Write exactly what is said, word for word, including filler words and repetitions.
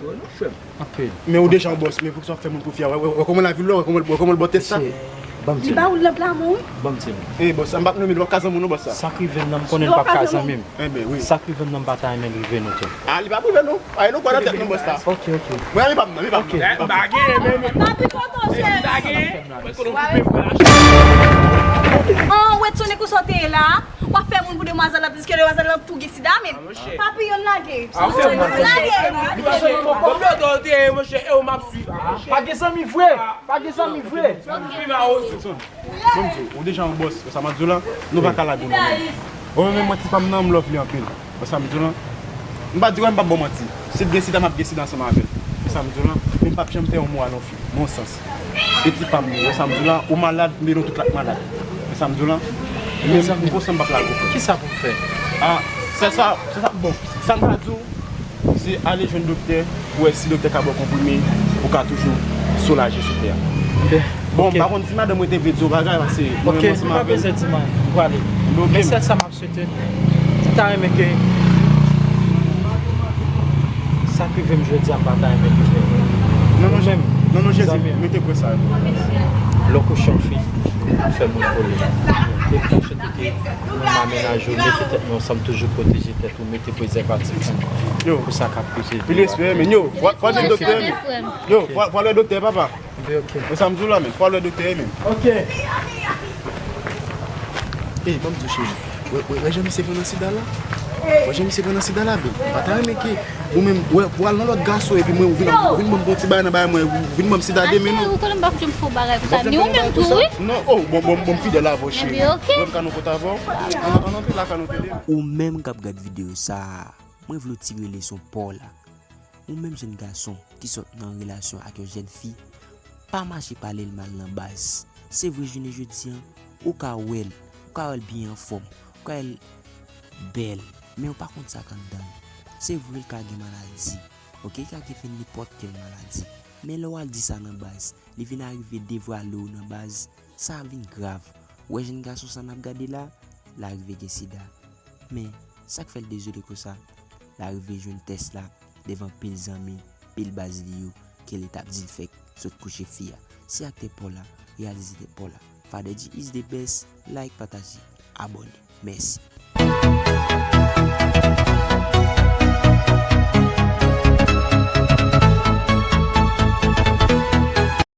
vre? Anpil. Men ou deja yon bòs, men poukisa w ap fè moun konfyans? Wè, wè, wè kòman lavi l la, wè kòman, wè kòman l bòtè sa? Ban m di. Li ba ou lanp la, mwen, wi. Ban m di. Eh, bòs, sa m p ap nonmen, li p ap ka zanmi w non, bòs sa. Sa k rive m nan, m konnen l p ap ka zanmi m. Enben, wi. Sa k rive m nan, m pa ta renmen l rive nou tou. Ah, li p ap rive nou. Ay, nou kwè nan tèt nou, bòs sa. Ok, ok. Mwen, li p ap nan, li p ap nan. Eh, m pa genyen, men, men. Papi, kontan, chè. Epi m pa genyen. Mwen konnen w koupe m pou lache. An, w etone konsa w te ye la. W ap fè moun pou demwazèl la, piske demwazèl la tou gen sida, men. Papi, youn lage. Youn lage. Kòm dodo w te ye, monchè, e w m ap swiv. Pa gen zanmi vre. Pa gen zanmi vre. Swiv a ozo. Bon, m di w, ou deja yon bòs, sa m ap di w la, nou pa ka lage w non, menm. Ou menm, mwen, ti pa m nan, m love li anpil. Wè sa m di w lan? M pa di w m p ap ba w manti. Si l gen sida, m ap gen sida ansanm avè l. Wè sa m di w lan? Men m p ap janm fè yon mo a yon fi. Nan yon sans. E ti pa m li. Wè sa m di w lan? Ou malad, m vle nou tout la k malad. Wè sa m di w lan? Men m konsa m p ap lage w, frè. Kisa pou m fè? Ah, se sa, se sa, bon, sa m ka di w, se ale jwenn doktè, pou wè si doktè ka ba w konprime, ou ka toujou soulaje sou tè a. Ok. Bon, m pa konn si madanm mwen te vle di w bagay, paske mwen menm ansanm avè l. Ok, ou pa bezwen di m anyen. M prale. Men sèl sa m ap swete, m ta renmen ke sa k rive m jodi a, m pa ta renmen ke rive nou. Non, non, non, non, Jezi, mete kwè sa. Lè w kouche yon fi, ou fè moun kole. E m ta swete ke ou menm a menaj ou, mete tèt nou ansanm, toujou pwoteje tèt ou, mete prezèvatif pou sa k ap rive. Yo, pil respè, men yo, fò, fò jwenn doktè, men. Yo, fò, fò wè doktè, papa. Mwen sa m di w la, men. Fò wè doktè, men. Ok. Ey, ban m di w, cheri. Wè, wè, wè jan misye pran nan sida la? Wè jan misye pran nan sida la, beb? M pa ta renmen ke ou menm, wè, pou al nan lòt gason, epi mwen, ou vin, ou vin ban m bon ti bagay nan bagay mwen, ou vin ban m sida demen, non. Ou konnen m p ap janm fè yon bagay pou sa. Ni ou menm tou, wi. Non, oh, bon, bon, bon, m fidèl avè w, cheri. Ebyen, ok. Mwen m ka nan kont avè w. Ann, ann antre lakay nou tande. Ou menm k ap gad videyo sa a, mwen vle w tire leson pa w la. Ou menm jèn gason ki sot nan relasyon ak yon jèn fi, pa mache pale l mal nan baz. Se vre, jounen jodi an, ou ka wè l, ou ka wè l byen anfòm, ou ka wè l bèl, men ou pa konn sa k anndan l. Se vre, l ka gen maladi, ok, li ka gen fè nenpòt kèl maladi. Men lè w al di sa nan baz, li vin arive devwale w nan baz, sa vin grav. Ou wè jèn gason sa n ap gade la, l arive gen sida. Men, sa k fè l dezole konsa? L arive jwenn tès la, devan pil zanmi, pil baz li yo, ke li t ap di l fèk sot kouche fi a. Si aktè pa w la, reyalize tèt pa w la. Father G is the best, like, pataje, abòne. Mèsi.